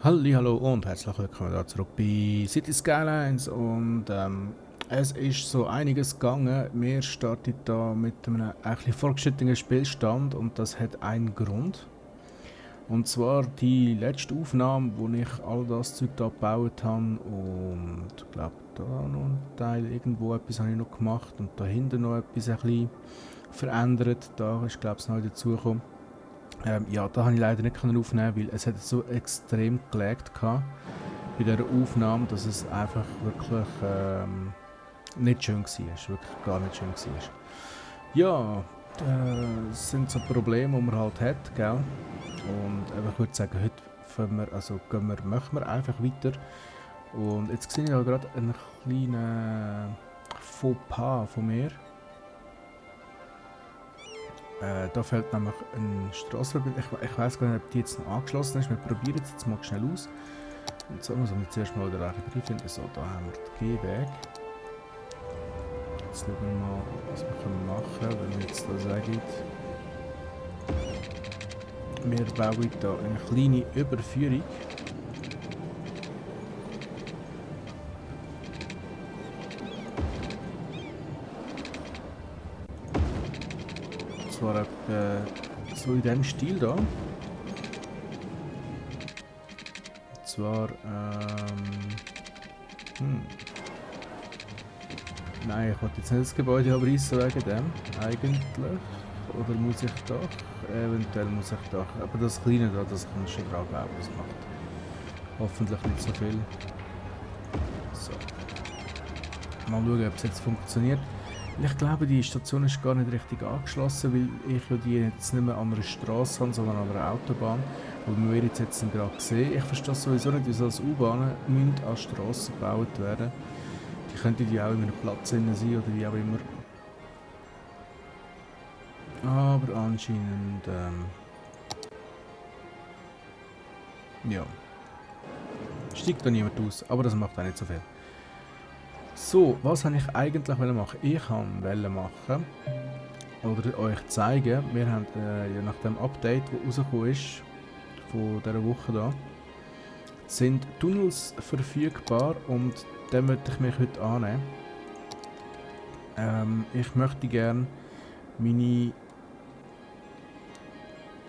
Hallo und herzlich willkommen da zurück bei City Skylines und es ist so einiges gegangen. Wir starten da mit einem etwas fortgeschrittenen Spielstand und das hat einen Grund. Und zwar die letzte Aufnahme, wo ich all das Zeug da gebaut habe und ich glaube da noch ein Teil, irgendwo etwas habe ich noch gemacht und da hinten noch etwas ein bisschen verändert. Da ist glaube ich neu dazugekommen. Ja, da konnte ich leider nicht aufnehmen, weil es hat so extrem gelaggt gehabt bei dieser Aufnahme, dass es einfach wirklich nicht schön war. Wirklich gar nicht schön war. Ja, das sind so Probleme, die man halt hat, gell? Und ich würde sagen, heute machen wir einfach weiter. Und jetzt sehe ich da gerade einen kleinen Fauxpas von mir. Da fällt nämlich ein Strassenverbindung. Ich weiß gar nicht, ob die jetzt noch angeschlossen ist. Wir probieren es jetzt mal schnell aus. Und so muss man zuerst mal den Rechen finden. So, da haben wir den Gehweg. Jetzt schauen wir mal, was wir machen können, wenn wir jetzt da sagen. Wir bauen hier eine kleine Überführung. Und zwar so in diesem Stil da. Und zwar, nein, ich wollte jetzt nicht das Gebäude abreißen wegen dem, eigentlich. Oder muss ich doch? Eventuell muss ich doch. Aber das kleine da, das kann ich schon dran bauen. Das macht hoffentlich nicht so viel. So. Mal schauen, ob es jetzt funktioniert. Ich glaube, die Station ist gar nicht richtig angeschlossen, weil ich ja die jetzt nicht mehr an einer Straße habe, sondern an einer Autobahn. Und wir jetzt gerade gesehen. Ich verstehe sowieso nicht, wieso als U-Bahnen an Straßen gebaut werden. Die könnten ja auch in einem Platz sein oder wie auch immer. Aber anscheinend, ja, steigt da niemand aus. Aber das macht auch nicht so viel. So, was wollte ich eigentlich machen? Ich wollte machen, oder euch zeigen, wir haben ja nach dem Update, das rausgekommen ist, von dieser Woche da, sind Tunnels verfügbar und dem möchte ich mich heute annehmen. Ich möchte gerne meine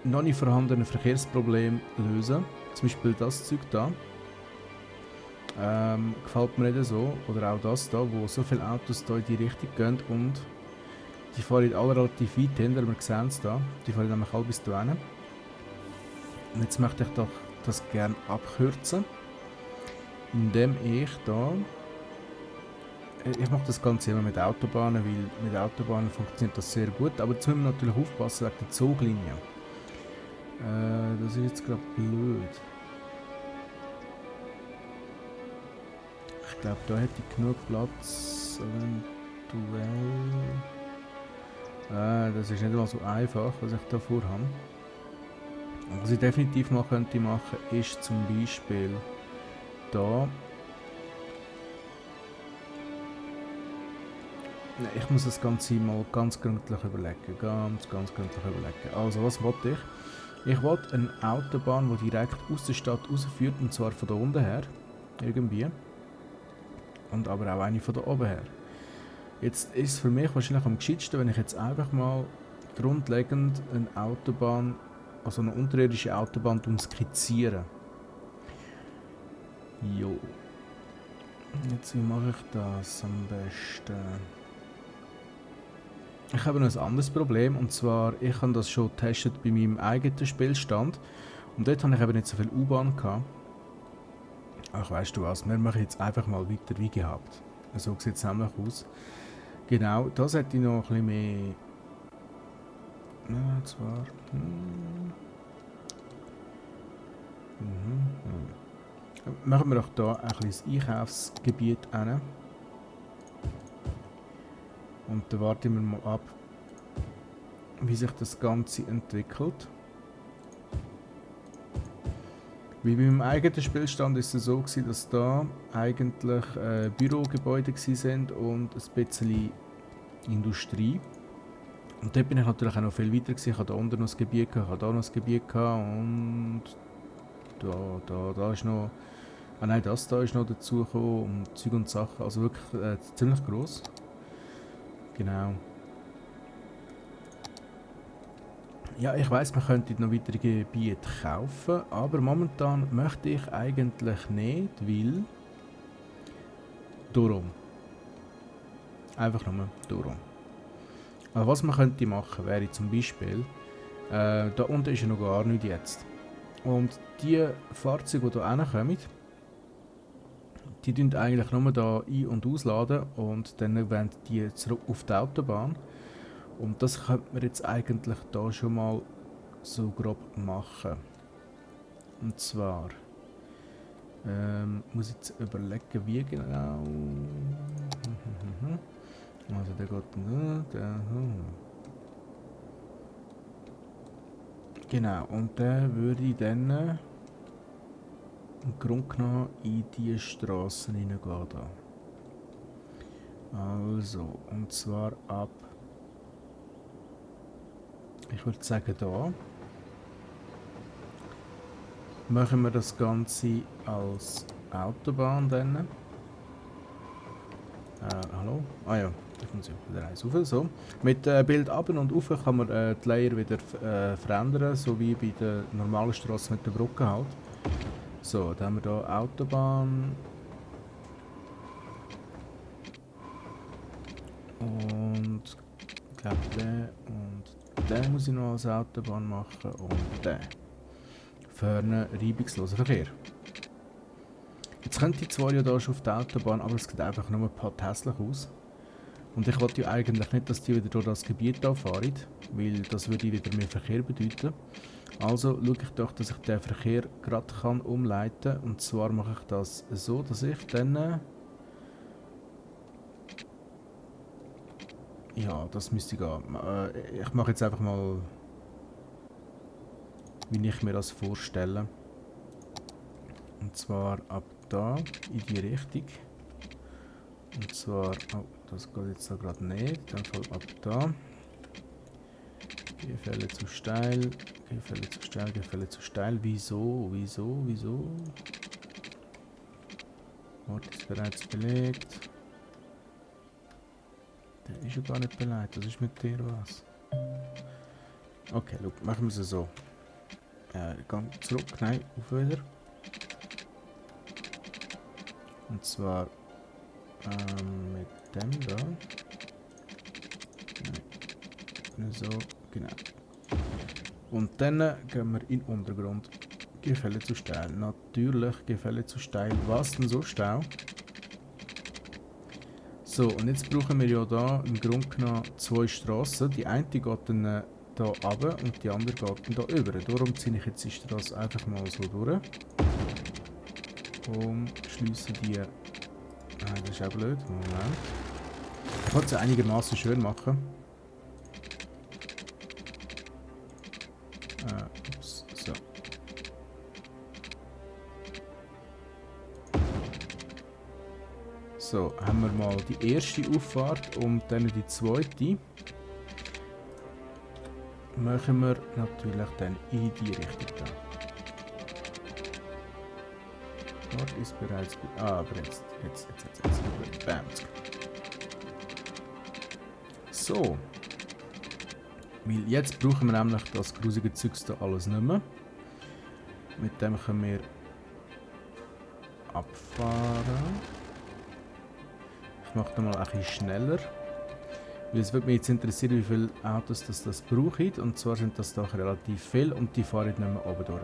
noch nicht vorhandenen Verkehrsprobleme lösen. Zum Beispiel das Zeug da. Gefällt mir nicht so. Oder auch das da, wo so viele Autos da in die Richtung gehen und die fahren alle relativ weit hinter, wir sehen es da. Die fahren nämlich alle bis dahin. Und jetzt möchte ich doch das gerne abkürzen, indem ich da... Ich mache das Ganze immer mit Autobahnen, weil mit Autobahnen funktioniert das sehr gut, aber jetzt müssen wir natürlich aufpassen wegen der Zuglinie. Das ist jetzt gerade blöd. Ich glaube, da hätte ich genug Platz, eventuell. Das ist nicht mal so einfach, was ich da vorhabe. Was ich definitiv mal könnte machen, ist zum Beispiel da. Ich muss das Ganze mal ganz gründlich überlegen. Ganz gründlich überlegen. Also, was wollte ich? Ich wollte eine Autobahn, die direkt aus der Stadt rausführt, und zwar von da unten her. Irgendwie. Und aber auch eine von da oben her. Jetzt ist es für mich wahrscheinlich am gescheitsten, wenn ich jetzt einfach mal grundlegend eine Autobahn, also eine unterirdische Autobahn skizziere. Jo. Jetzt, wie mache ich das am besten? Ich habe noch ein anderes Problem, und zwar, ich habe das schon getestet bei meinem eigenen Spielstand. Und dort habe ich eben nicht so viel U-Bahn gehabt. Ach, weißt du was, wir machen jetzt einfach mal weiter wie gehabt. So sieht es nämlich aus. Genau, das hätte ich noch ein bisschen mehr... Ja, zwar... Machen wir doch hier ein bisschen Einkaufsgebiet hin. Und dann warten wir mal ab, wie sich das Ganze entwickelt. Wie bei meinem eigenen Spielstand ist es so gewesen, dass da eigentlich Bürogebäude sind und ein bisschen Industrie. Und dort bin ich natürlich auch noch viel weiter gewesen. Ich hatte da unten noch ein Gebiet, ich hatte da noch ein Gebiet und Da ist noch... Ah nein, das da ist noch dazugekommen und Zeug und Sachen. Also wirklich ziemlich gross. Genau. Ja, ich weiss, man könnte noch weitere Gebiete kaufen, aber momentan möchte ich eigentlich nicht, weil... Darum. Einfach nur darum. Also was man könnte machen, wäre zum Beispiel... da unten ist ja noch gar nichts jetzt. Und die Fahrzeuge, die hier hinkommen, die tun eigentlich nur hier ein- und ausladen und dann wollen die zurück auf die Autobahn. Und das könnte man jetzt eigentlich da schon mal so grob machen. Und zwar muss ich jetzt überlegen, wie genau. Also der geht da. Genau, und der würde ich dann im Grunde genommen in die Straßen hineingehen. Also, und zwar ab. Ich würde sagen, da machen wir das Ganze als Autobahn dann. Hallo? Ah ja, da kommt sie wieder eins rauf. So. Mit Bild ab und rauf kann man die Layer wieder verändern, so wie bei der normalen Straße mit der Brücke halt. So, dann haben wir hier Autobahn. Und ich glaube den und den muss ich noch als Autobahn machen und den. Für einen reibungslosen Verkehr. Jetzt könnte ich zwar ja da schon auf der Autobahn, aber es sieht einfach nur ein paar hässlich aus. Und ich wollte ja eigentlich nicht, dass die wieder durch das Gebiet hier fahren, weil das würde wieder mehr Verkehr bedeuten. Also schaue ich doch, dass ich den Verkehr gerade umleiten kann. Und zwar mache ich das so, dass ich dann... ja, das müsste gehen. Ich mache jetzt einfach mal, wie ich mir das vorstelle. Und zwar ab da, in die Richtung. Und zwar, oh, das geht jetzt da gerade nicht, dann Fall ab da. Gefälle zu steil, Gefälle zu steil, Gefälle zu steil. Wieso? Ort ist bereits belegt. Der ist ja gar nicht belegt, das ist mit dir was. Okay, look, machen wir es so. Gang zurück, nein, auf wieder. Und zwar mit dem da. Nein. So, genau. Und dann gehen wir in den Untergrund. Gefälle zu steil. Natürlich, Gefälle zu steil. Was denn so steil? So, und jetzt brauchen wir ja da im Grunde genommen zwei Strassen. Die eine geht dann hier runter und die andere geht dann hier über. Darum ziehe ich jetzt die Strasse einfach mal so durch. Und schließe die. Nein, das ist auch blöd. Moment. Ich kann es ja einigermaßen schön machen. Ups, so. So, haben wir mal die erste Auffahrt und dann die zweite. Machen wir natürlich dann in die Richtung da. Dort ist bereits... Ah, aber jetzt. Bam. So. Weil jetzt brauchen wir nämlich das grusige Zeugs da alles nicht mehr. Mit dem können wir abfahren. Ich mache das mal ein bisschen schneller. Weil es würde mich jetzt interessieren, wie viele Autos das braucht. Und zwar sind das doch relativ viel und die fahren nicht mehr oben durch.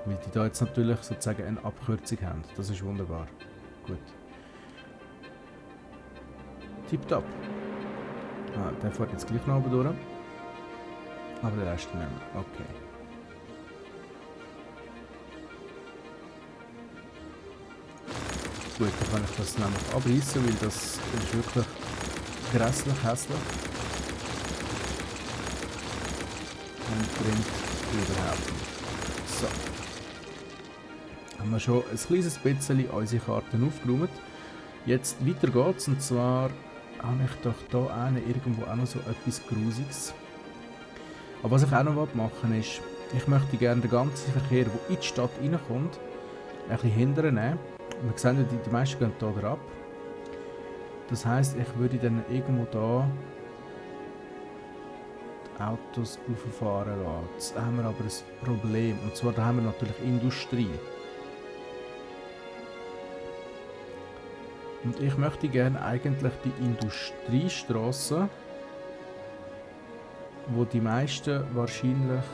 Weil die da jetzt natürlich sozusagen eine Abkürzung haben. Das ist wunderbar. Gut. Tipptopp. Ah, der fährt jetzt gleich noch oben durch. Aber der Rest nicht mehr. Okay. Gut, dann kann ich das nämlich abreißen, weil das ist wirklich grässlich hässlich. Und bringt überhaupt nicht. So. Haben wir schon ein kleines bisschen unsere Karten aufgeräumt. Jetzt weiter geht's, und zwar habe ich doch da irgendwo auch noch so etwas Grusiges. Aber was ich auch noch machen will, ist, ich möchte gerne den ganzen Verkehr, der in die Stadt reinkommt, ein bisschen hindern nehmen. Wir sehen ja, die meisten gehen hier drauf. Das heisst, ich würde dann irgendwo da die Autos rauffahren lassen. Jetzt haben wir aber ein Problem. Und zwar, da haben wir natürlich Industrie. Und ich möchte gerne eigentlich die Industriestraße, wo die meisten wahrscheinlich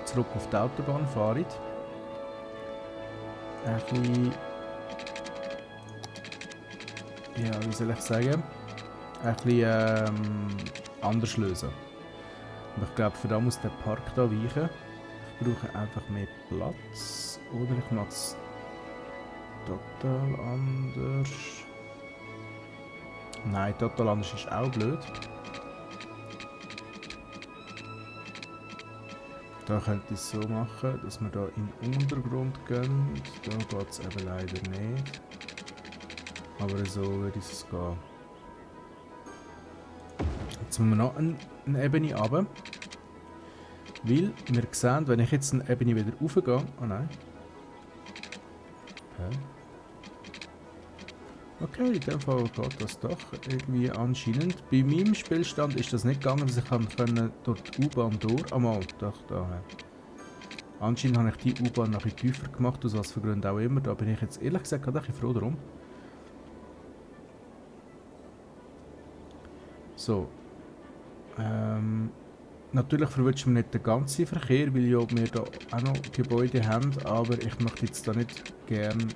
zurück auf die Autobahn fahren, ein bisschen, ja, wie soll ich sagen, ein bisschen anders lösen. Aber ich glaube, für das muss der Park da weichen. Ich brauche einfach mehr Platz. Oder ich mache es total anders. Nein, total anders ist auch blöd. Da könnte ich es so machen, dass wir da in den Untergrund gehen. Da geht es eben leider nicht. Aber so würde es gehen. Jetzt müssen wir noch eine Ebene runter. Weil wir sehen, wenn ich jetzt eine Ebene wieder raufgehe... Oh nein. Hä? Okay, in dem Fall geht das doch irgendwie anscheinend. Bei meinem Spielstand ist das nicht gegangen, dass ich durch die U-Bahn durch... Einmal, doch, da. Anscheinend habe ich die U-Bahn noch ein bisschen tiefer gemacht, aus was für Gründen auch immer. Da bin ich jetzt ehrlich gesagt gerade ein bisschen froh darum. So. Natürlich verwünschen wir nicht den ganzen Verkehr, weil ja wir da auch noch Gebäude haben, aber ich möchte jetzt da nicht gerne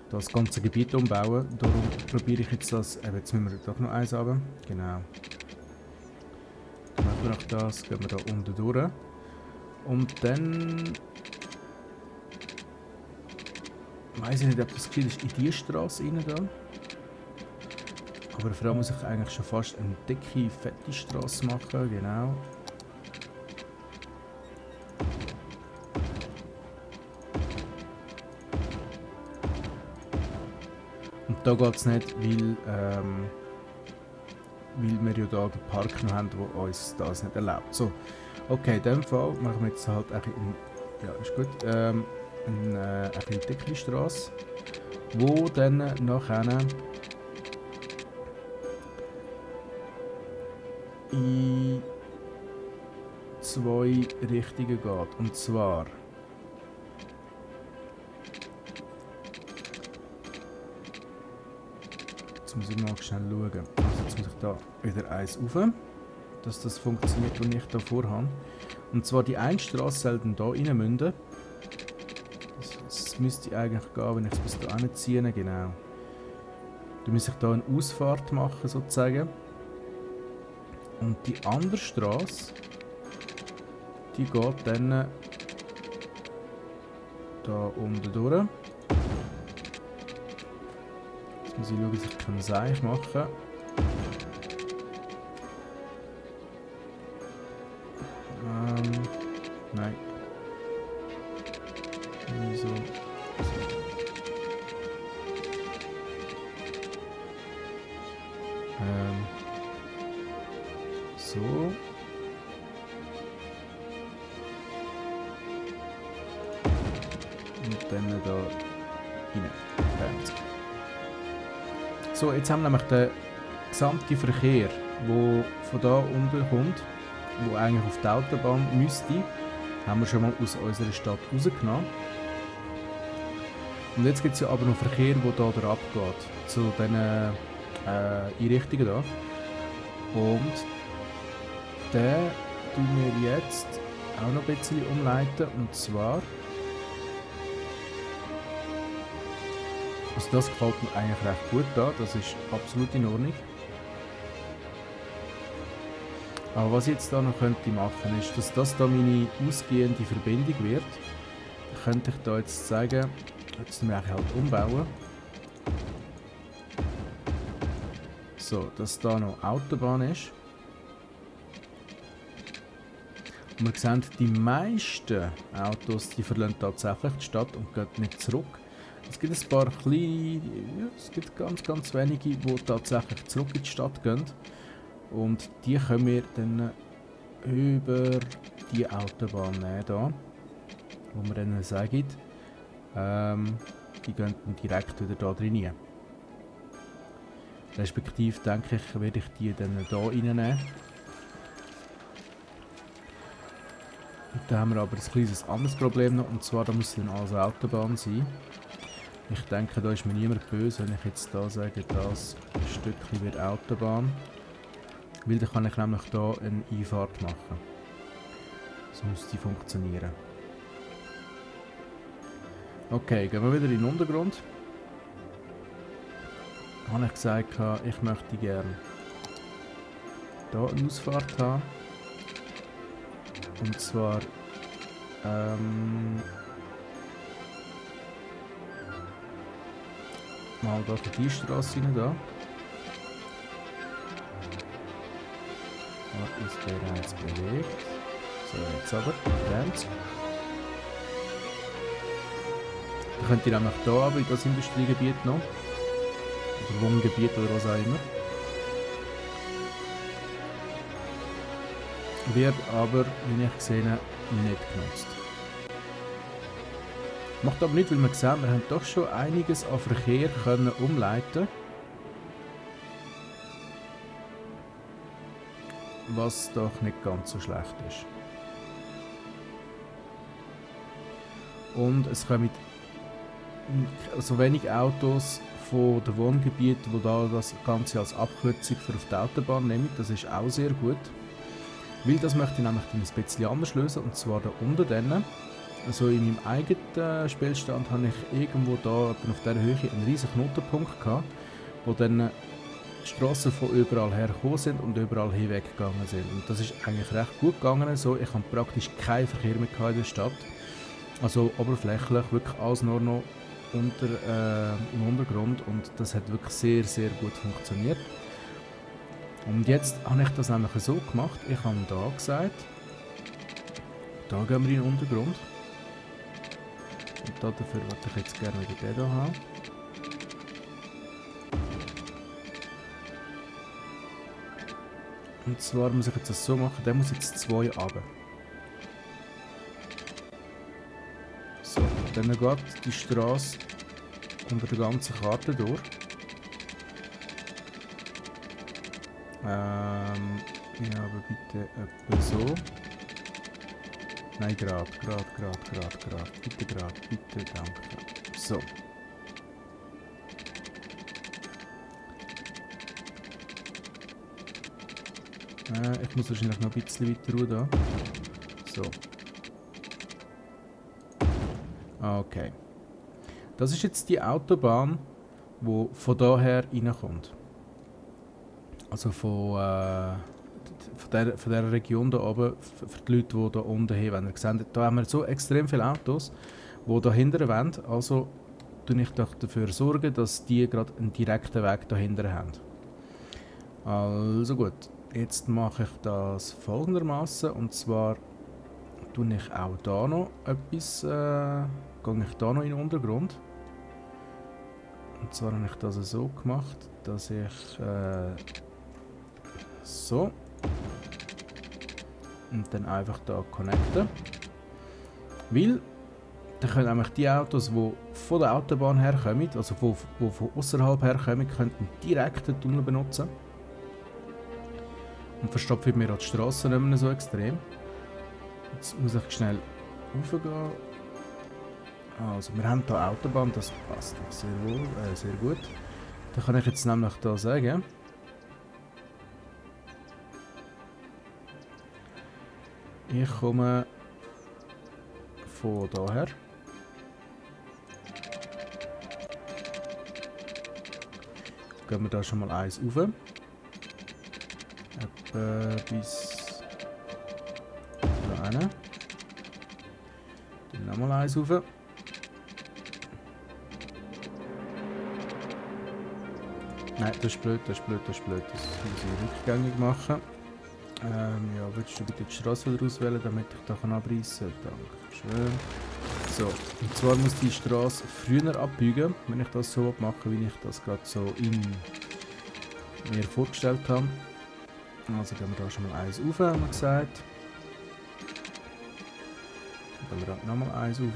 das ganze Gebiet umbauen. Darum probiere ich jetzt das. Jetzt müssen wir doch noch eins haben. Genau. Dann machen wir auch das, gehen wir da unten durch. Und dann weiß ich nicht, ob das geschieht ist in diese Straße rein da. Aber vor allem muss ich eigentlich schon fast eine dicke, fette Straße machen, genau. Und da geht es nicht, weil wir ja da den Park noch haben, der uns das nicht erlaubt. So, okay, in dem Fall machen wir jetzt halt ein bisschen, ja, ist gut, eine bisschen dicke Straße, wo dann nachher in zwei Richtungen geht. Und zwar jetzt muss ich mal schnell schauen. Also jetzt muss ich da wieder eins rauf, dass das funktioniert, was ich da vorhabe. Und zwar die eine Straße soll dann hier rein münden. Das müsste eigentlich gehen, wenn ich es bis da hinziehe. Genau. Da muss ich da eine Ausfahrt machen sozusagen. Und die andere Straße, die geht dann da unten durch. Jetzt muss ich schauen, dass ich kein Seich machen kann. Nein. Wieso? So. Und dann da rein. So, jetzt haben wir nämlich den gesamten Verkehr, der von da unten kommt, der eigentlich auf die Autobahn müsste, haben wir schon mal aus unserer Stadt rausgenommen. Und jetzt gibt es ja aber noch Verkehr, der hier drauf geht, zu diesen Einrichtungen hier. Und den tun wir jetzt auch noch ein bisschen umleiten, und zwar, also das gefällt mir eigentlich recht gut da, das ist absolut in Ordnung. Aber was ich jetzt da noch könnte machen, ist, dass das da meine ausgehende Verbindung wird. Da könnte ich da jetzt sagen, jetzt müssen wir halt umbauen. So, dass da noch Autobahn ist. Und wir sehen, die meisten Autos, die verlassen tatsächlich die Stadt und gehen nicht zurück. Es gibt ein paar kleine, ja, es gibt ganz wenige, die tatsächlich zurück in die Stadt gehen. Und die können wir dann über die Autobahn nehmen hier, wo wir dann sagen, die gehen dann direkt wieder da rein. Respektive denke ich, werde ich die dann hier reinnehmen. Und da haben wir aber ein kleines anderes Problem noch, und zwar, da muss dann also Autobahn sein. Ich denke, da ist mir niemand böse, wenn ich jetzt da sage, das Stückchen wird Autobahn. Weil dann kann ich nämlich hier eine Einfahrt machen. So muss die funktionieren. Okay, gehen wir wieder in den Untergrund. Habe ich gesagt, ich möchte gerne hier eine Ausfahrt haben. Und zwar mal da für die Straße rein da. Da ist bereits bewegt. So, jetzt aber bremst. Dann könnt ihr nämlich hier aber in das Industriegebiet noch. Oder Wohngebiet oder was auch immer. Wird aber, wie ich gesehen habe, nicht genutzt. Macht aber nicht, weil wir sehen, wir haben doch schon einiges an Verkehr können umleiten. Was doch nicht ganz so schlecht ist. Und es kommen so wenig Autos von den Wohngebieten, die da das Ganze als Abkürzung für auf die Autobahn nehmen. Das ist auch sehr gut. Weil das möchte ich nämlich ein bisschen anders lösen, und zwar da unten dann. Also in meinem eigenen Spielstand habe ich irgendwo da auf dieser Höhe einen riesigen Knotenpunkt gehabt, wo dann die Strassen von überall her gekommen sind und überall hinweggegangen sind. Und das ist eigentlich recht gut gegangen. So, ich habe praktisch keinen Verkehr mehr in der Stadt. Also oberflächlich, wirklich alles nur noch im Untergrund, und das hat wirklich sehr, sehr gut funktioniert. Und jetzt habe ich das nämlich so gemacht, ich habe da gesagt, da gehen wir in den Untergrund. Und dafür wollte ich jetzt gerne wieder den hier haben. Und zwar muss ich jetzt das so machen, der muss jetzt 2 runter. So, dann geht die Straße unter der ganzen Karte durch. Ja, aber bitte etwa so. Nein, gerade. Bitte gerade, bitte, danke. So. Ich muss wahrscheinlich noch ein bisschen weiter runter. So. Okay. Das ist jetzt die Autobahn, die von daher reinkommt. Also von dieser Region da oben, für die Leute, die da unten hin wollen. Ihr seht, da haben wir so extrem viele Autos, die dahinter wollen. Also tue ich doch dafür sorgen, dass die gerade einen direkten Weg dahinter haben. Also gut, jetzt mache ich das folgendermaßen, und zwar tue ich auch da noch etwas, gehe ich da noch in den Untergrund. Und zwar habe ich das so gemacht, dass ich so und dann einfach da connecten. Weil dann können nämlich die Autos, die von der Autobahn herkommen, also die von außerhalb herkommen, könnten direkt den Tunnel benutzen. Und verstopfen mir auch die Straße nicht mehr so extrem. Jetzt muss ich schnell raufgehen. Also wir haben hier Autobahn, das passt sehr wohl, sehr gut. Dann kann ich jetzt nämlich da sagen, ich komme von daher. Gehen wir da schon mal eins rauf. Etwa bis da hin. Dann nochmal eins rauf. Nein, das ist blöd, das ist blöd, das ist blöd. Das muss ich rückgängig machen. Ja, würdest du bitte die Straße wieder auswählen, damit ich da abreißen kann? Dankeschön. So, und zwar muss die Straße früher abbiegen, wenn ich das so mache, wie ich das gerade so mir vorgestellt habe. Also gehen wir da schon mal eins rauf, haben wir gesagt. Dann gehen wir da nochmal eins rauf.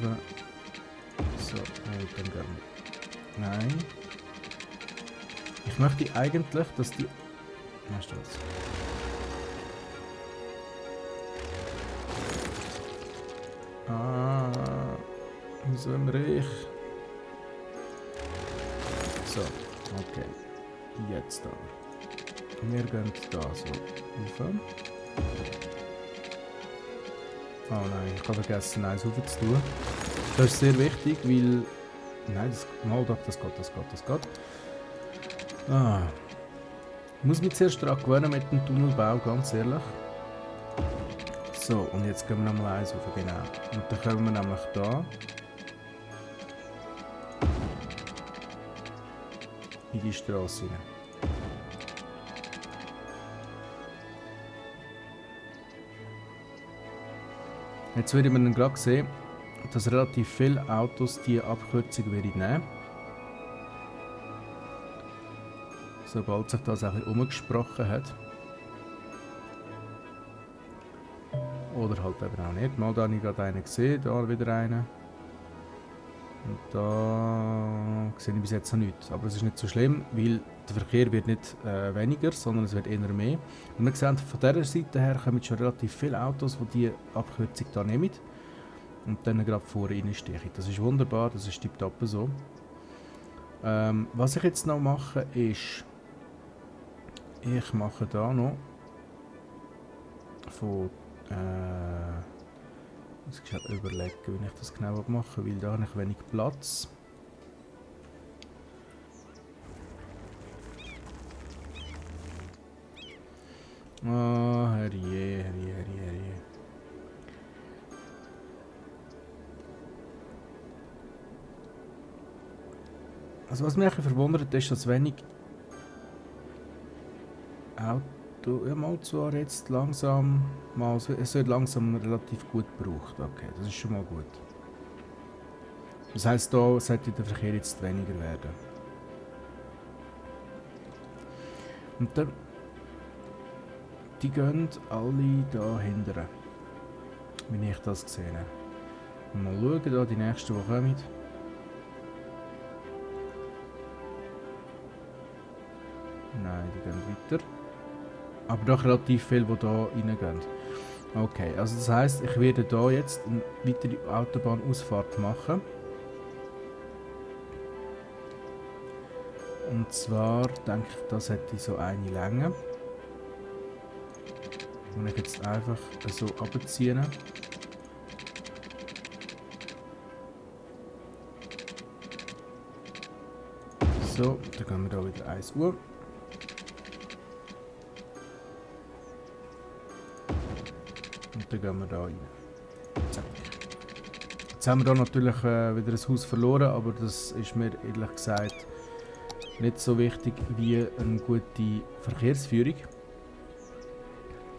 So, und dann gehen wir... Nein. Ich möchte eigentlich, dass die... Weißt du was? So im Reich. So, okay. Jetzt aber. Wir gehen da so rauf. Oh nein, ich habe vergessen, eins rauf zu tun. Das ist sehr wichtig, weil... Nein, das geht. Ah. Ich muss mich zuerst daran gewöhnen mit dem Tunnelbau, ganz ehrlich. So, und jetzt gehen wir nochmal eins rauf, genau. Und dann kommen wir nämlich da. In die Straße rein. Jetzt würde man dann gerade sehen, dass relativ viele Autos die Abkürzung nehmen. Sobald sich das ein bisschen umgesprochen hat. Oder halt eben auch nicht. Mal da habe ich gerade einen gesehen, da wieder einen. Und da sehe ich bis jetzt noch nichts. Aber es ist nicht so schlimm, weil der Verkehr wird nicht weniger, sondern es wird eher mehr. Und wir sehen, von dieser Seite her kommen schon relativ viele Autos, die diese Abkürzung hier nehmen. Und dann gerade vorne reinstechen. Das ist wunderbar, das ist tipptopp so. Was ich jetzt noch mache, ist... Ich mache da noch... Von... muss ich gerade überlegen, wie ich das genau mache, weil da habe ich wenig Platz. Oh, herrje. Also was mich ein bisschen verwundert ist, dass wenig Auto, ja mal zwar jetzt langsam, es wird langsam relativ gut gebraucht, okay, das ist schon mal gut. Das heisst, da sollte der Verkehr jetzt weniger werden. Und dann, die gehen alle da hinten, wie ich das gesehen habe. Mal schauen, da die nächsten, die kommen. Nein, die gehen weiter. Aber doch relativ viel, die hier reingehen. Okay, also das heisst, ich werde hier jetzt eine weitere Autobahnausfahrt machen. Und zwar denke ich, das hätte so eine Länge. Und ich jetzt einfach so abziehen. So, dann gehen wir hier wieder 1 Uhr. Und dann gehen wir da rein. Zack. Jetzt haben wir hier natürlich wieder ein Haus verloren, aber das ist mir ehrlich gesagt nicht so wichtig wie eine gute Verkehrsführung.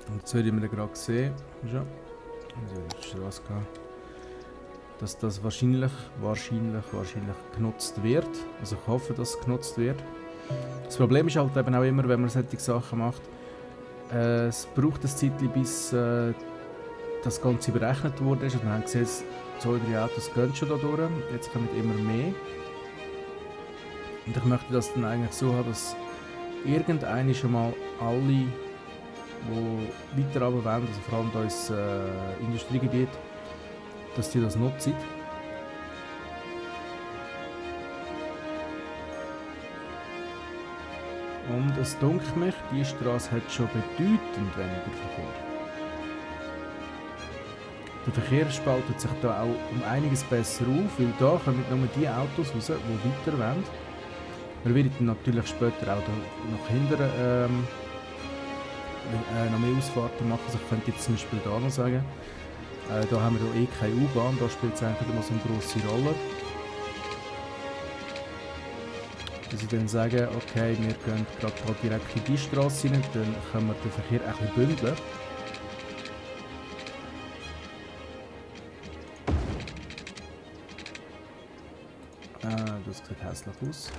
Und jetzt würde man gerade sehen, dass das wahrscheinlich genutzt wird. Also ich hoffe, dass es genutzt wird. Das Problem ist halt eben auch immer, wenn man solche Sachen macht, es braucht ein Zeitchen, bis das Ganze berechnet wurde. Und wir haben gesehen, 2, 3 Autos gehen schon da durch. Jetzt kommen immer mehr. Und ich möchte das dann eigentlich so haben, dass irgendeine schon mal alle, die weiter runter wollen, also vor allem da ins Industriegebiet, dass die das nutzen. Und es dunkelt mich, die Straße hat schon bedeutend weniger Verkehr. Der Verkehr spaltet sich da auch um einiges besser auf, weil da kommen nur die Autos raus, die weiter wollen. Wir werden dann natürlich später auch nach hinten noch mehr Ausfahrten machen. Also ich könnte jetzt zum Beispiel da noch sagen, da haben wir eh keine U-Bahn, da spielt es eigentlich immer so eine grosse Rolle. Dass ich dann sage, okay, wir gehen gerade direkt in die Straße rein, dann können wir den Verkehr ein bisschen bündeln. Das sieht hässlich aus.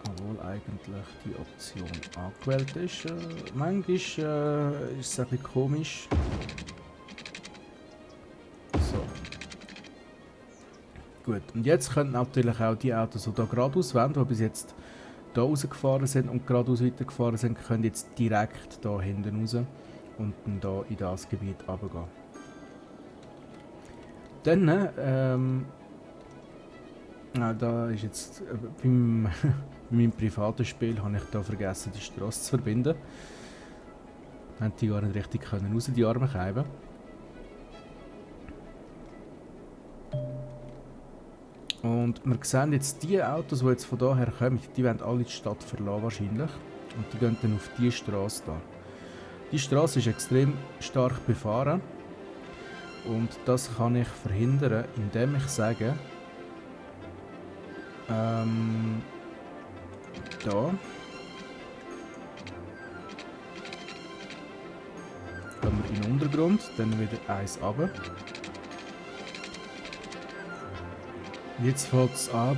Obwohl, eigentlich die Option angewählt ist. Manchmal ist es ein bisschen komisch. So. Gut, und jetzt können natürlich auch die Autos, die hier geradeaus wollen, die bis jetzt hier rausgefahren sind und geradeaus weitergefahren sind, können jetzt direkt hier hinten raus und dann hier in das Gebiet runtergehen. Dann, da ist jetzt beim meinem privaten Spiel habe ich da vergessen, die Straße zu verbinden. Haben die gar nicht richtig können raus, die armen Scheiben. Und wir sehen jetzt die Autos, die jetzt von daher kommen, die werden alle die Stadt verlassen wahrscheinlich. Und die gehen dann auf diese Straße da. Die Straße ist extrem stark befahren. Und das kann ich verhindern, indem ich sage, da gehen wir in den Untergrund, dann wieder eins runter. Jetzt fängt es an,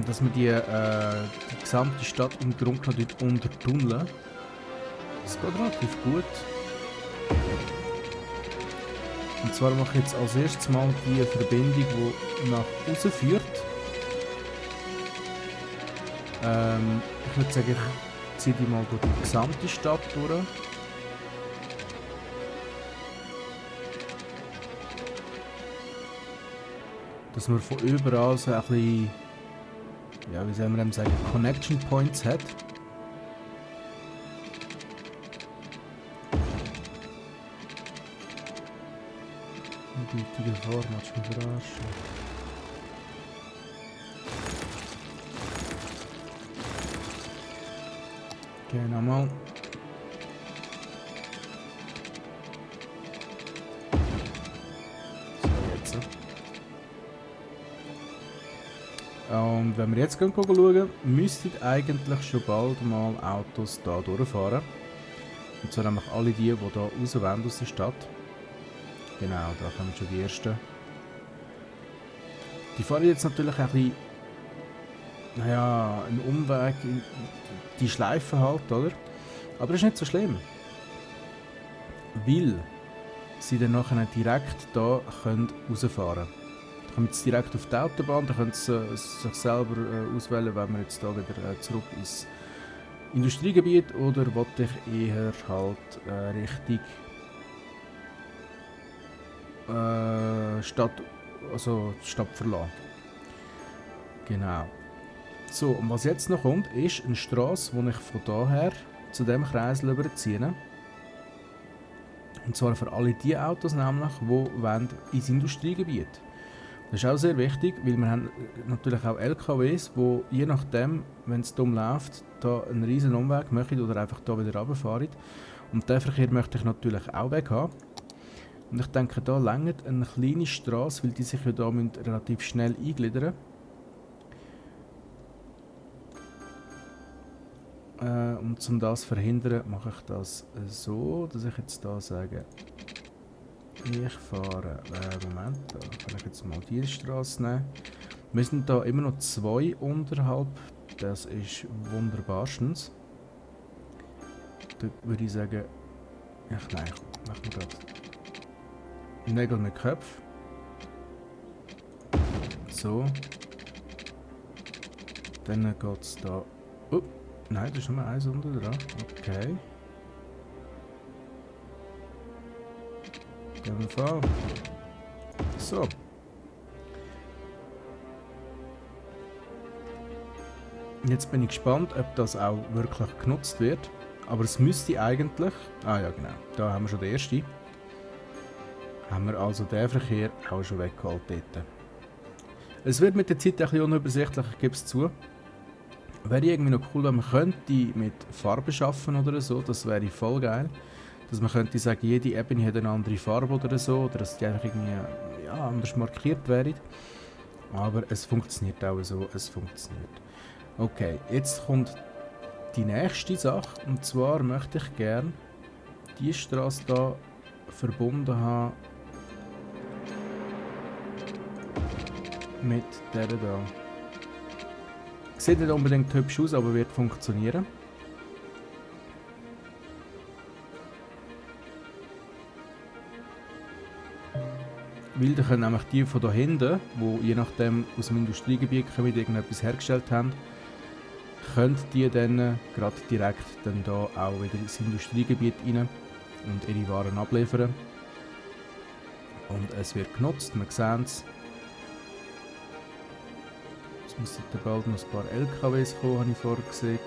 dass wir die gesamte Stadt im Grunde genommen untertunneln. Das geht relativ gut. Und zwar mache ich jetzt als erstes mal die Verbindung, die nach außen führt. Ich würde sagen, ich ziehe die mal durch die gesamte Stadt durch. Dass man von überall so ein bisschen, ja, wie soll man sagen, Connection Points hat. Die Gefahr macht mich verarschen. Okay, nochmal. So, jetzt. Und wenn wir jetzt schauen, müssten eigentlich schon bald mal Autos hier durchfahren. Und zwar nämlich alle die hier raus wollen aus der Stadt. Genau, da kommen schon die ersten. Die fahren jetzt natürlich ein bisschen, naja, einen Umweg, die Schleife halt, oder? Aber das ist nicht so schlimm. Weil sie dann nachher direkt hier rausfahren können. Da kommen jetzt direkt auf die Autobahn, da können sie sich selber auswählen, wenn wir jetzt hier wieder zurück ins Industriegebiet oder wollte ich eher halt Richtung Stadt, also Stadt verlassen. Genau. So, und was jetzt noch kommt, ist eine Straße, die ich von daher zu dem Kreisel überziehe. Und zwar für alle die Autos nämlich, die ins Industriegebiet. Das ist auch sehr wichtig, weil wir haben natürlich auch LKWs, die je nachdem, wenn es dumm läuft, da einen riesen Umweg machen oder einfach da wieder runterfahren. Und den Verkehr möchte ich natürlich auch weg haben. Und ich denke, da reicht eine kleine Straße, weil die sich ja da relativ schnell eingliedern. Und um das zu verhindern, mache ich das so, dass ich jetzt da sage, ich fahre, Moment, da kann ich jetzt mal diese Straße nehmen. Wir sind da immer noch 2 unterhalb, das ist wunderbarstens. Da würde ich sagen, ach nein, machen wir gerade Nägel mit Köpfen. So. Dann geht es da. Oh, nein, da ist nur eins unten dran. Okay. Gehen wir vor. So. Jetzt bin ich gespannt, ob das auch wirklich genutzt wird. Aber es müsste eigentlich. Ah ja, genau. Da haben wir schon den ersten. Haben wir also den Verkehr auch schon weggeholt dort. Es wird mit der Zeit ein bisschen unübersichtlich, ich gebe es zu. Wäre irgendwie noch cool, wenn man könnte mit Farben schaffen oder so, das wäre voll geil. Dass man könnte sagen, jede Ebene hat eine andere Farbe oder so, oder dass die einfach irgendwie ja, anders markiert wären. Aber es funktioniert auch so, es funktioniert. Okay, jetzt kommt die nächste Sache, und zwar möchte ich gerne die Straße hier verbunden haben mit der da. Sieht nicht unbedingt hübsch aus, aber wird funktionieren. Weil da können nämlich die von da hinten, die je nachdem aus dem Industriegebiet kommen, irgendetwas hergestellt haben, können die dann gerade direkt dann da auch wieder ins Industriegebiet rein und ihre Waren abliefern. Und es wird genutzt, wir sehen es. Jetzt müssen bald noch ein paar LKWs kommen, habe ich vorher gesehen.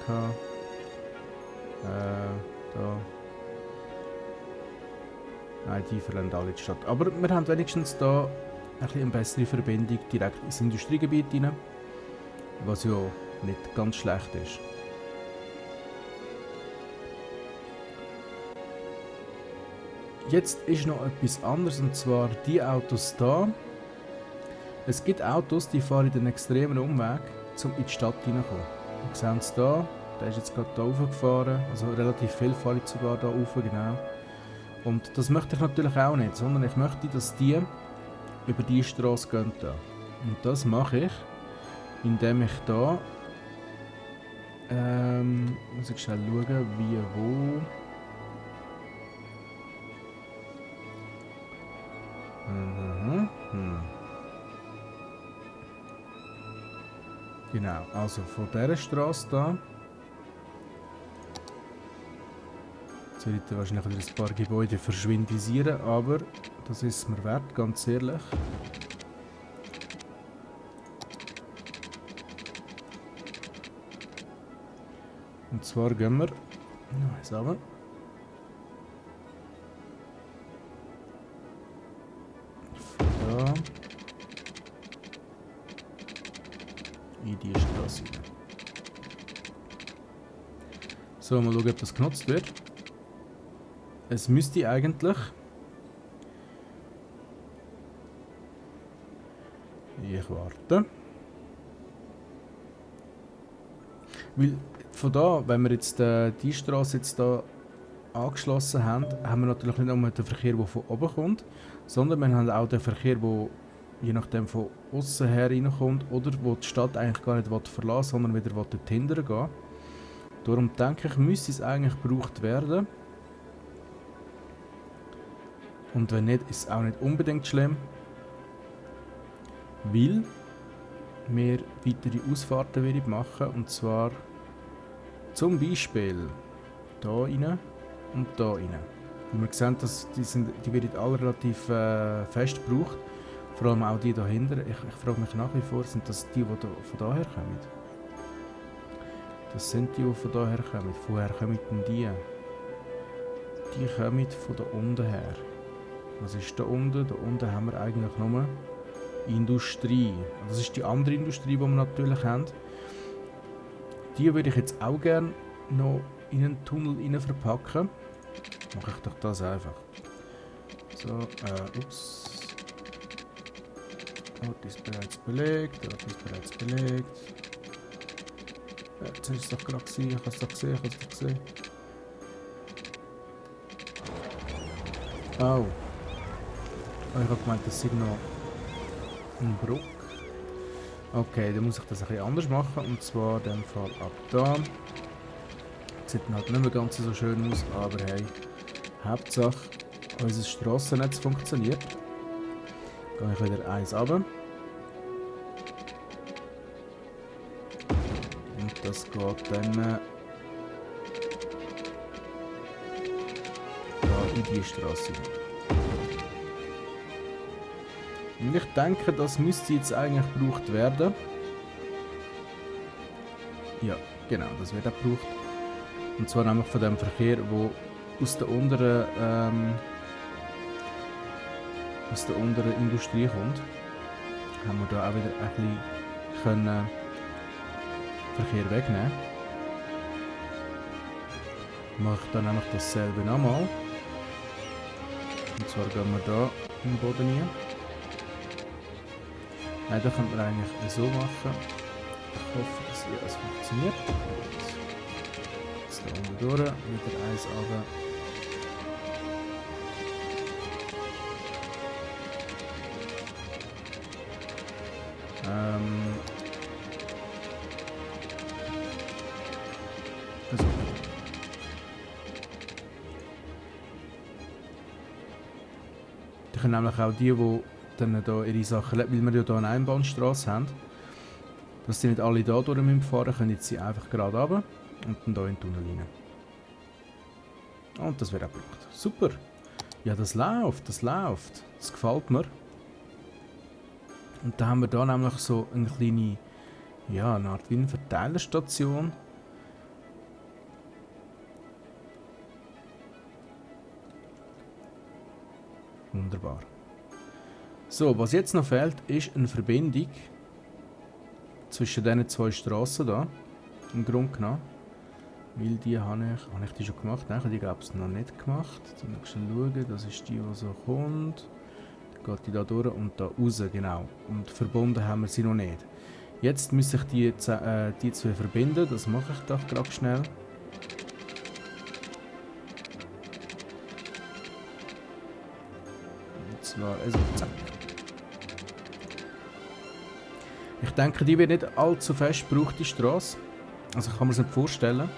Da. Nein, die verlassen alle die Stadt. Aber wir haben wenigstens da eine bessere Verbindung direkt ins Industriegebiet rein, was ja nicht ganz schlecht ist. Jetzt ist noch etwas anderes, und zwar die Autos da. Es gibt Autos, die fahren den extremen Umweg, um in die Stadt hineinzukommen. Wir sehen es hier, der ist jetzt gerade hier raufgefahren, also relativ viel fahre ich sogar hier rauf, genau. Und das möchte ich natürlich auch nicht, sondern ich möchte, dass die über diese Straße gehen. Und das mache ich, indem ich hier muss ich schnell schauen, wie, wo. Genau, also von dieser Straße da. Jetzt werde ich wahrscheinlich wieder ein paar Gebäude verschwindisieren, aber das ist es mir wert, ganz ehrlich. Und zwar gehen wir noch eins runter. Von da in die Straße rein. So, mal schauen, ob das genutzt wird. Es müsste eigentlich... Ich warte. Weil von da, wenn wir jetzt die Straße jetzt da angeschlossen haben, haben wir natürlich nicht nur den Verkehr, der von oben kommt, sondern wir haben auch den Verkehr, der je nachdem von außen her reinkommt oder wo die Stadt eigentlich gar nicht verlassen will, sondern wieder dort hinterher gehen. Darum denke ich, müsste es eigentlich gebraucht werden. Und wenn nicht, ist es auch nicht unbedingt schlimm, weil wir weitere Ausfahrten machen, und zwar zum Beispiel hier rein und hier rein. Und wir sehen, dass die werden alle relativ fest gebraucht, vor allem auch die dahinter. Ich frage mich nach wie vor, sind das die von daher kommen? Das sind die von daher kommen. Woher kommen denn die? Die kommen von da unten her. Was ist da unten? Da unten haben wir eigentlich nur Industrie. Das ist die andere Industrie, die wir natürlich haben. Die würde ich jetzt auch gerne noch in einen Tunnel rein verpacken. Mache ich doch das einfach. So, ups. Ort ist bereits belegt, Ort ist bereits belegt. Ja, jetzt ist es doch gerade gesehen, ich habe es doch gesehen, Oh. Ich habe gemeint, das sei noch ein Bruck. Okay, dann muss ich das ein bisschen anders machen, und zwar in dem Fall ab da. Sieht halt nicht mehr ganz so schön aus, aber hey, Hauptsache unser Strassennetz funktioniert. Gehe ich wieder eins runter. Und das geht dann da in die Straße. Und ich denke, das müsste jetzt eigentlich gebraucht werden. Ja, genau, das wird auch gebraucht. Und zwar nämlich von dem Verkehr, der aus der unteren Industrie kommt. Haben wir da auch wieder ein bisschen können Verkehr wegnehmen. Mache ich dann nämlich dasselbe nochmal. Und zwar gehen wir da im Boden rein. Nein, da könnte man eigentlich so machen. Ich hoffe, dass es funktioniert. Jetzt da unten durch, wieder eins runter. Die können nämlich auch die dann da ihre Sachen, weil wir ja hier eine Einbahnstraße haben, dass die nicht alle da durch müssen fahren, können jetzt sie einfach gerade runter und dann hier in den Tunnel rein. Und das wird auch gebraucht. Super! Ja, das läuft, das läuft. Das gefällt mir. Und da haben wir da nämlich so eine kleine, ja, eine Art wie eine Verteilerstation. Wunderbar. So, was jetzt noch fehlt, ist eine Verbindung zwischen diesen zwei Strassen da. Im Grunde genommen. Weil die habe ich die schon gemacht? Nein, die habe ich noch nicht gemacht. Jetzt müssen wir schnell schauen, das ist die so kommt. Dann geht die da durch und da raus, genau. Und verbunden haben wir sie noch nicht. Jetzt muss ich die zwei verbinden, das mache ich doch gerade schnell. Und zwar, also zack. Ich denke, die wird nicht allzu fest gebraucht, die Straße. Also kann man es nicht vorstellen.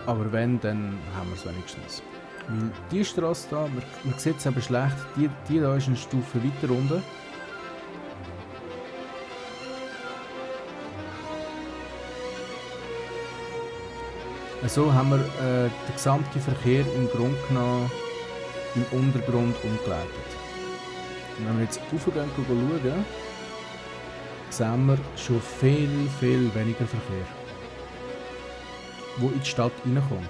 Aber wenn, dann haben wir es wenigstens. Weil die Straße da, man sieht es eben schlecht, die da ist eine Stufe weiter unten. So haben wir den gesamten Verkehr im Grunde genommen im Untergrund umgeleitet. Und wenn wir jetzt raufgehen und schauen, sehen wir schon viel, viel weniger Verkehr, der in die Stadt reinkommt.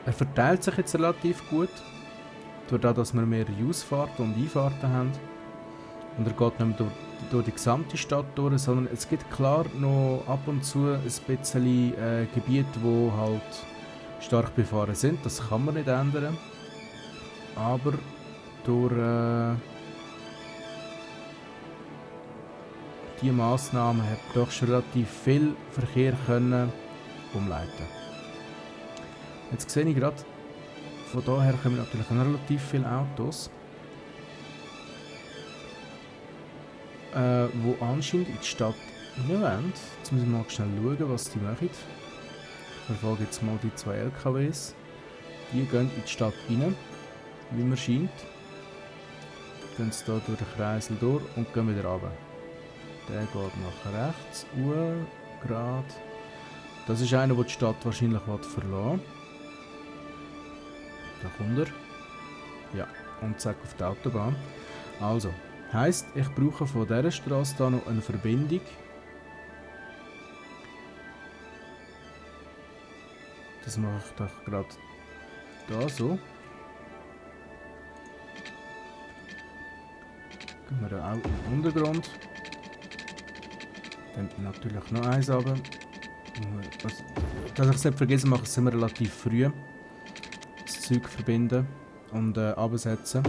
Er verteilt sich jetzt relativ gut, dadurch, dass wir mehr Ausfahrten und Einfahrten haben. Und er geht nicht mehr durch die gesamte Stadt durch, sondern es gibt klar noch ab und zu ein bisschen Gebiete, die halt stark befahren sind. Das kann man nicht ändern. Aber durch diese Massnahmen hat doch schon relativ viel Verkehr können umleiten. Jetzt sehe ich gerade, von daher kommen natürlich auch relativ viele Autos, die anscheinend in die Stadt rein wollen. Jetzt müssen wir mal schnell schauen, was die machen. Ich verfolge jetzt mal die zwei LKWs. Die gehen in die Stadt rein, wie man scheint. Gehen sie hier durch den Kreisel durch und gehen wieder runter. Der geht nach rechts, gerade. Das ist einer, der die Stadt wahrscheinlich verlassen will. Da kommt er. Ja, und zack auf die Autobahn. Also, heisst, ich brauche von dieser Straße hier noch eine Verbindung. Das mache ich doch gerade da so. Gehen wir da auch in den Untergrund. Dann natürlich noch eins runter. Dass ich es nicht vergessen mache, sind wir relativ früh. Das Zeug verbinden und absetzen.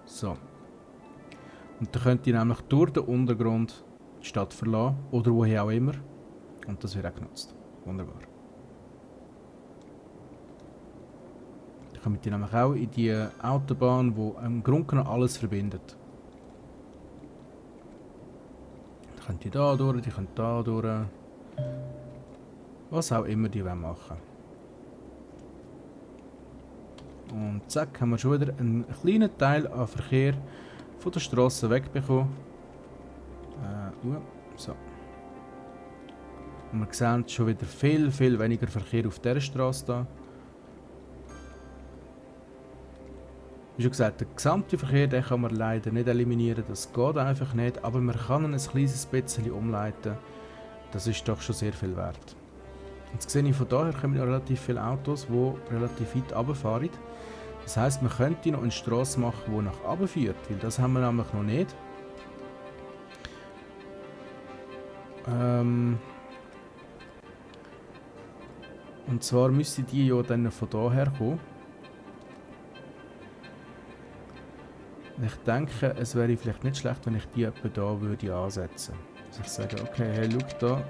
So. Und dann könnt ihr nämlich durch den Untergrund die Stadt verlassen. Oder woher auch immer. Und das wird auch genutzt. Wunderbar. Dann kommt ihr nämlich auch in die Autobahn, die im Grunde genommen alles verbindet. Dann könnt ihr da durch, die könnt da durch. Was auch immer die machen wollen. Und zack, haben wir schon wieder einen kleinen Teil an Verkehr von der Straße wegbekommen. So. Und wir sehen schon wieder viel, viel weniger Verkehr auf dieser Straße da. Wie schon gesagt, der gesamte Verkehr den kann man leider nicht eliminieren, das geht einfach nicht, aber man kann ihn ein kleines bisschen umleiten. Das ist doch schon sehr viel wert. Jetzt sehe ich, von daher kommen relativ viele Autos, die relativ weit runterfahren. Das heisst, man könnte noch eine Strasse machen, die nach oben führt, weil das haben wir nämlich noch nicht. Und zwar müsste die ja dann von daher kommen. Ich denke, es wäre vielleicht nicht schlecht, wenn ich die etwa da würde ansetzen. Also ich sage, okay, hey, schau da.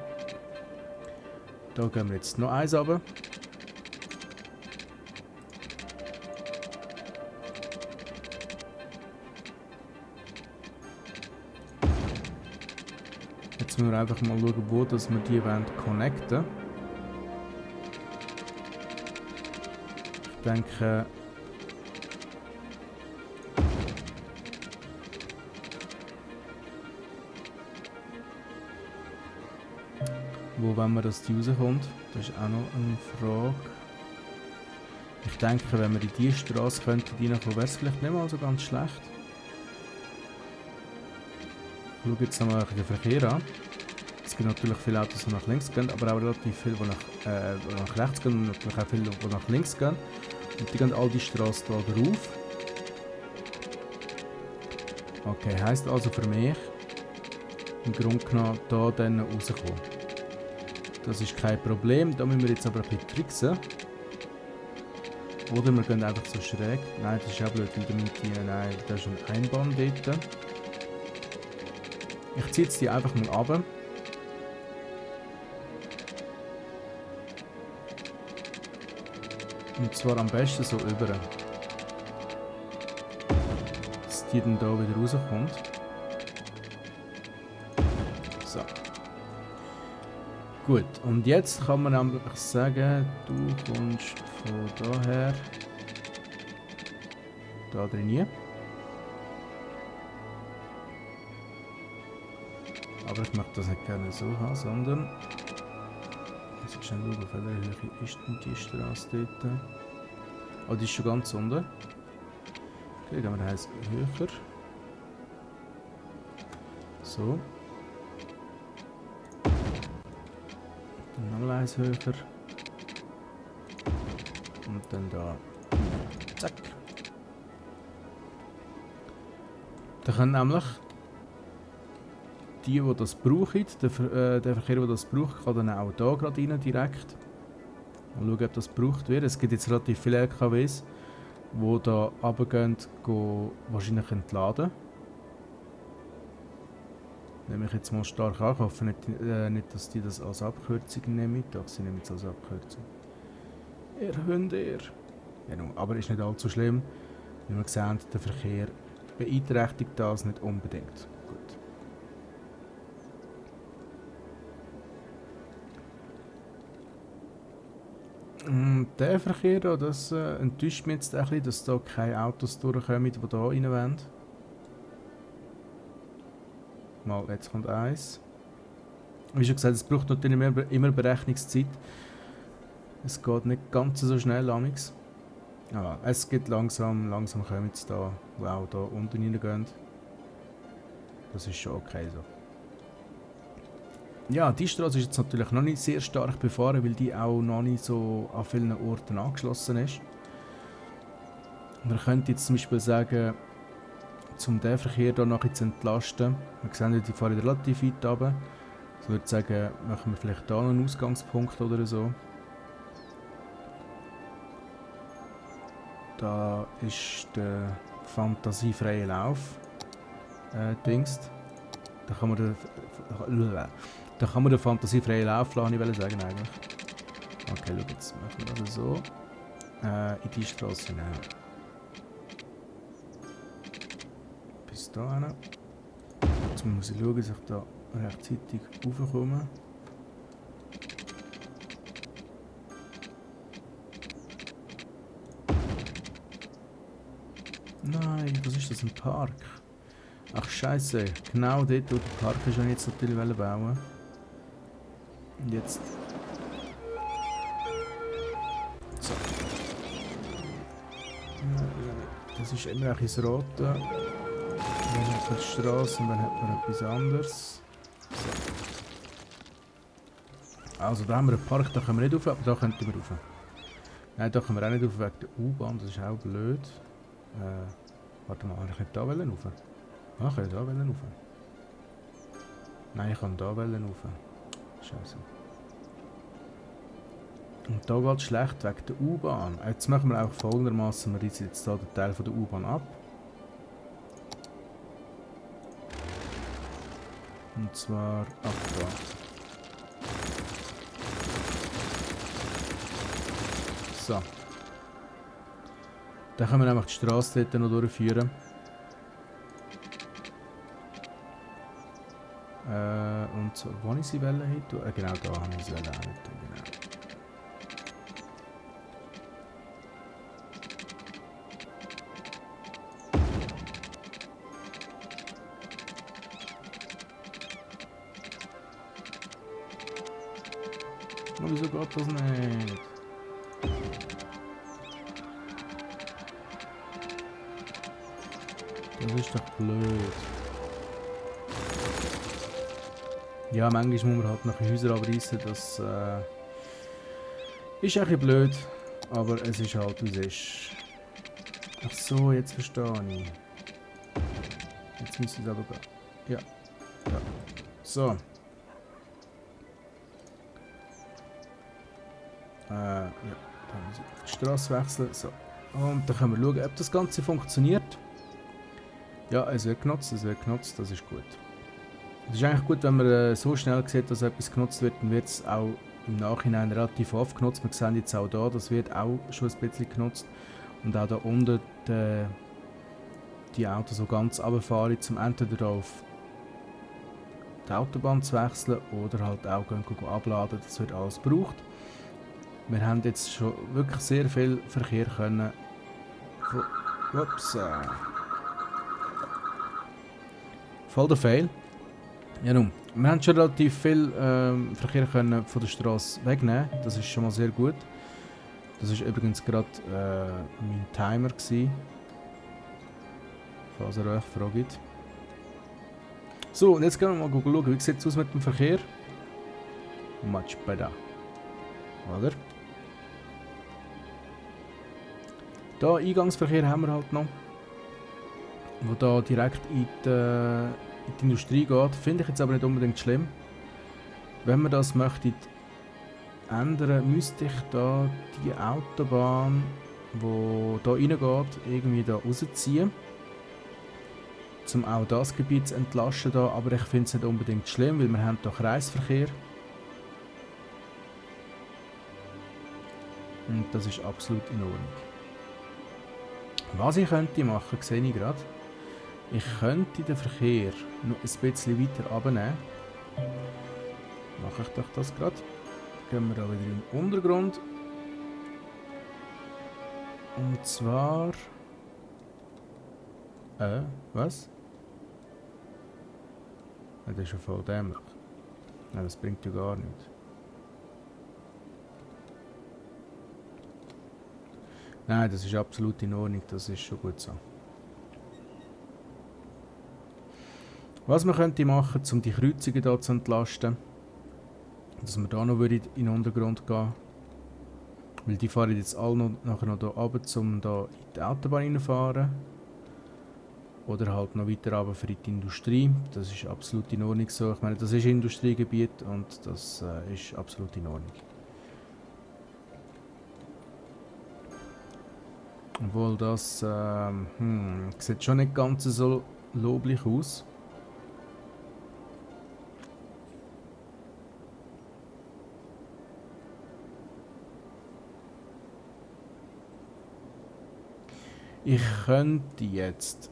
Da gehen wir jetzt noch eins runter. Jetzt Jetzt müssen wir einfach mal schauen, wo dass wir die wollen connecten. Ich denke... Wo wollen wir, dass die rauskommt? Das ist auch noch eine Frage. Ich denke, wenn wir in diese Straße könnten reinkommen, wäre es vielleicht nicht mal so ganz schlecht. Ich schaue jetzt nochmal den Verkehr an. Es gibt natürlich viele Autos, die nach links gehen, aber auch relativ viele, die nach rechts gehen und natürlich auch viele, die nach links gehen. Und die gehen all die Straße hier drauf. Okay, heisst also für mich, im Grunde genommen hier dann rauskommen. Das ist kein Problem, da müssen wir jetzt aber ein bisschen tricksen. Oder wir gehen einfach so schräg. Nein, das ist auch blöd, weil nein, da ist ein Einbahn dort. Ich ziehe jetzt die einfach mal runter. Und zwar am besten so über. Dass die dann da wieder rauskommt. So. Gut, und jetzt kann man nämlich sagen, du kommst von daher da drin. Aber ich möchte das nicht gerne so haben, sondern ich muss schnell schauen, auf welcher Höhe ist denn die Straße dort. Oh, die ist schon ganz unten. Okay, dann heisst höher. So. Dann nochmal eins höher. Und dann da. Zack. Da können nämlich die das brauchen, der Verkehr, der das braucht, kann dann auch hier gerade rein direkt. Mal schauen, ob das gebraucht wird. Es gibt jetzt relativ viele LKWs, die da runtergehen, wahrscheinlich entladen. Nehme ich jetzt mal stark an. Ich hoffe nicht, dass die das als Abkürzung nehmen. Doch, sie nehmen es als Abkürzung. Ihr. Genau, aber ist nicht allzu schlimm. Wie wir sehen, der Verkehr beeinträchtigt das nicht unbedingt. Gut. Der Verkehr hier, das enttäuscht mich jetzt ein bisschen, dass da keine Autos durchkommen, die hier rein wollen. Mal, jetzt kommt eins. Wie schon gesagt, es braucht natürlich immer Berechnungszeit. Es geht nicht ganz so schnell, amix. Aber es geht langsam kommen sie da, die auch da unten reingehen. Das ist schon okay so. Ja, die Straße ist jetzt natürlich noch nicht sehr stark befahren, weil die auch noch nicht so an vielen Orten angeschlossen ist. Man könnte jetzt zum Beispiel sagen, um den Verkehr hier nachher zu entlasten, wir sehen, die fahren relativ weit runter. Ich würde sagen, machen wir vielleicht hier noch einen Ausgangspunkt oder so. Da ist der fantasiefreie Lauf. Dingst. Da kann man den fantasiefreien Lauf lassen, ich sagen eigentlich. Okay, schau, jetzt machen wir das so. In die Straße hinein. Bis da hin. Jetzt muss ich schauen, dass ich da rechtzeitig raufkomme. Nein, was ist das, ein Park? Ach Scheiße, genau dort, wo der Park ist, wollte ich jetzt natürlich bauen. Und jetzt... So. Das ist immer das Rote. Dann hat man die Straße und dann hat man etwas anderes. So. Also da haben wir einen Park, da können wir nicht rauf, aber da könnten wir rauf. Nein, da können wir auch nicht rauf wegen der U-Bahn, das ist auch blöd. Warte mal, kann ich nicht da rauf? Ah, kann ich da rauf? Nein, ich kann da rauf. Scheiße. Und da geht es schlecht wegen der U-Bahn. Jetzt machen wir auch folgendermaßen, wir reißen jetzt hier den Teil von der U-Bahn ab. Und zwar ab da. So. Dann können wir einfach die Straße dort noch durchführen. Und zwar, wo ich sie wollte hin tun. Genau, da habe ich sie auch nicht tun, genau. Oh, wieso geht das nicht? Das ist doch blöd. Ja, manchmal muss man halt nachher Häuser abreißen, das ist ein bisschen blöd, aber es ist halt, wie es ist. Ach so, jetzt verstehe ich. Jetzt müssen sie aber gehen. Ja, ja. So. Ja, dann muss ich die Straße wechseln. So. Und dann können wir schauen, ob das Ganze funktioniert. Ja, es wird genutzt, das ist gut. Es ist eigentlich gut, wenn man so schnell sieht, dass etwas genutzt wird, dann wird es auch im Nachhinein relativ oft genutzt. Wir sehen jetzt auch da, das wird auch schon ein bisschen genutzt. Und auch da unten die Autos so ganz runterfahren, um entweder auf die Autobahn zu wechseln oder halt auch abladen, das wird alles gebraucht. Wir haben jetzt schon wirklich sehr viel Verkehr können. Ups. Voll der Fail. Ja nun, wir haben schon relativ viel Verkehr können von der Straße wegnehmen. Das ist schon mal sehr gut. Das ist übrigens gerade mein Timer gewesen. Falls ihr euch fragt. So, und jetzt gehen wir mal schauen, wie sieht es aus mit dem Verkehr? Much better. Oder? Da Eingangsverkehr haben wir halt noch. Wo da direkt in die Industrie geht. Finde ich jetzt aber nicht unbedingt schlimm. Wenn man das möchte ändern, müsste ich da die Autobahn, die da reingeht, irgendwie da rausziehen. Um auch das Gebiet zu entlasten da, aber ich finde es nicht unbedingt schlimm, weil wir haben hier Kreisverkehr. Und das ist absolut in Ordnung. Was ich könnte machen, sehe ich gerade. Ich könnte den Verkehr noch ein bisschen weiter runternehmen. Mache ich doch das gerade. Gehen wir da wieder in den Untergrund. Und zwar... was? Ja, das ist ja voll dämlich. Ja, das bringt ja gar nichts. Nein, das ist absolut in Ordnung, das ist schon gut so. Was man könnte machen, um die Kreuzungen hier zu entlasten, dass wir da noch in den Untergrund gehen. Weil die fahren jetzt alle noch, nachher noch hier runter, um da in die Autobahn reinzufahren. Oder halt noch weiter runter für die Industrie. Das ist absolut in Ordnung so. Ich meine, das ist Industriegebiet und das ist absolut in Ordnung. Obwohl das sieht schon nicht ganz so loblich aus. Ich könnte jetzt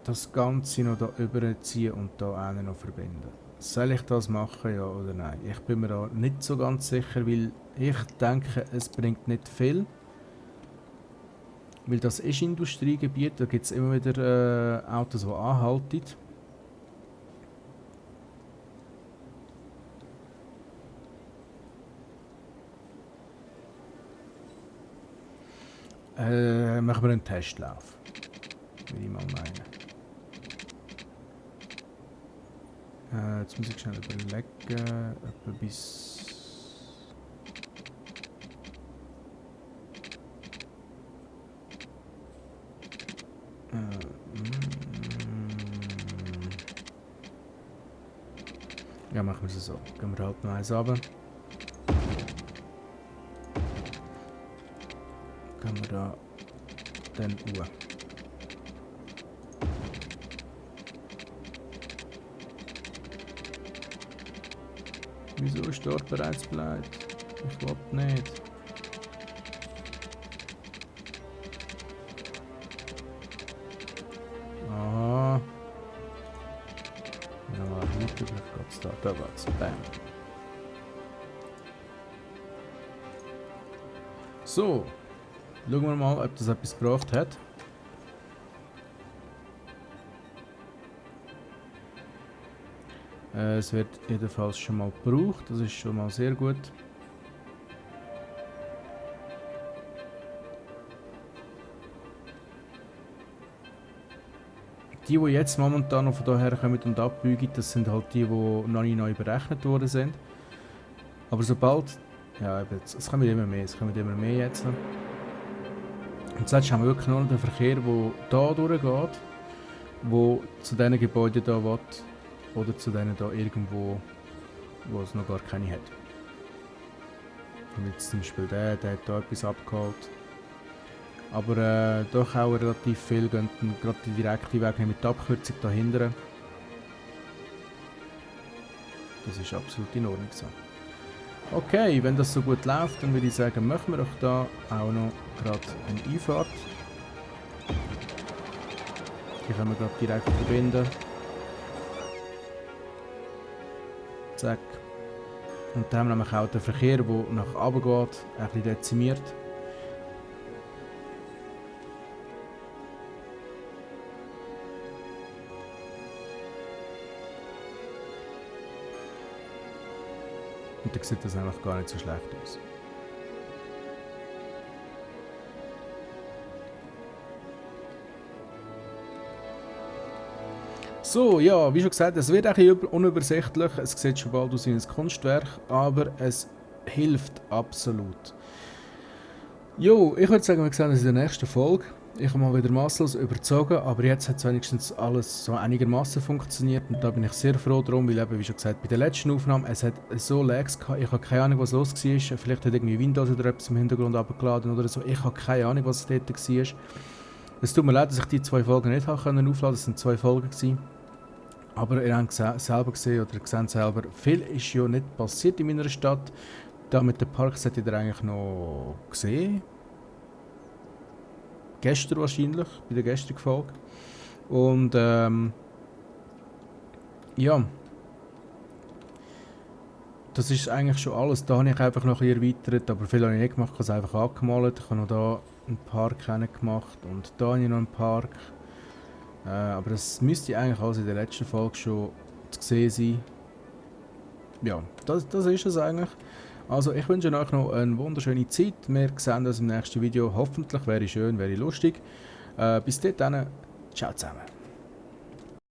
das Ganze noch da überziehen und da einen noch verbinden. Soll ich das machen, ja oder nein? Ich bin mir da nicht so ganz sicher, weil ich denke, es bringt nicht viel. Weil das ist Industriegebiet, da gibt es immer wieder Autos, die anhalten. Machen wir einen Testlauf. Würde ich mal meinen. Jetzt muss ich schnell überlegen, etwa bis... Ja, machen wir es so. Gehen wir halt noch eins runter. Gehen wir da dann hoch. Wieso ist dort bereits bleibt? Ich will nicht. Aha. Ja, geht's da, da geht's. Bam. So, schauen wir mal, ob das etwas gebracht hat. Es wird jedenfalls schon mal gebraucht, das ist schon mal sehr gut. Die jetzt momentan noch von daher kommen und abbiegen, das sind halt die noch nicht neu berechnet worden sind. Aber sobald, ja, es kommen immer mehr, jetzt. Und zuletzt haben wir wirklich nur noch den Verkehr, der hier durchgeht, der zu diesen Gebäuden hier will, oder zu denen hier irgendwo, wo es noch gar keine hat. Und jetzt zum Beispiel der hat hier etwas abgeholt. Aber doch auch relativ viel gehen gerade die direkte Weg mit der Abkürzung dahinter. Das ist absolut in Ordnung so. Okay, wenn das so gut läuft, dann würde ich sagen, machen wir doch da auch noch gerade eine Einfahrt. Die können wir gerade direkt verbinden. Zack. Und dann haben wir nämlich auch den Verkehr, der nach oben geht, ein bisschen dezimiert. Und dann sieht das einfach gar nicht so schlecht aus. So, ja, wie schon gesagt, es wird ein bisschen unübersichtlich. Es sieht schon bald aus wie ein Kunstwerk, aber es hilft absolut. Jo, ich würde sagen, wir sehen uns in der nächsten Folge. Ich habe mal wieder masslos überzogen, aber jetzt hat es wenigstens alles so einigermaßen funktioniert und da bin ich sehr froh drum, weil eben, wie schon gesagt, bei der letzten Aufnahme, es hat so Lags gehabt, ich habe keine Ahnung, was los war. Vielleicht hat irgendwie Windows oder etwas im Hintergrund abgeladen oder so, ich habe keine Ahnung, was dort war. Es tut mir leid, dass ich die 2 Folgen nicht aufladen konnte, es waren 2 Folgen gewesen. Aber ihr habt selber gesehen, oder gesehen selber, viel ist ja nicht passiert in meiner Stadt. Da mit den Parks hättet ihr eigentlich noch gesehen. Gestern wahrscheinlich, bei der gestrigen Folge. Und ja, das ist eigentlich schon alles. Da habe ich einfach noch ein bisschen erweitert, aber viel habe ich nicht gemacht, ich habe es einfach angemalt. Ich habe noch hier einen Park gemacht und da habe ich noch einen Park. Aber das müsste eigentlich alles in der letzten Folge schon zu sehen sein. Ja, das ist es eigentlich. Also ich wünsche euch noch eine wunderschöne Zeit. Wir sehen uns im nächsten Video. Hoffentlich wäre schön, wäre lustig. Bis dahin, ciao zusammen.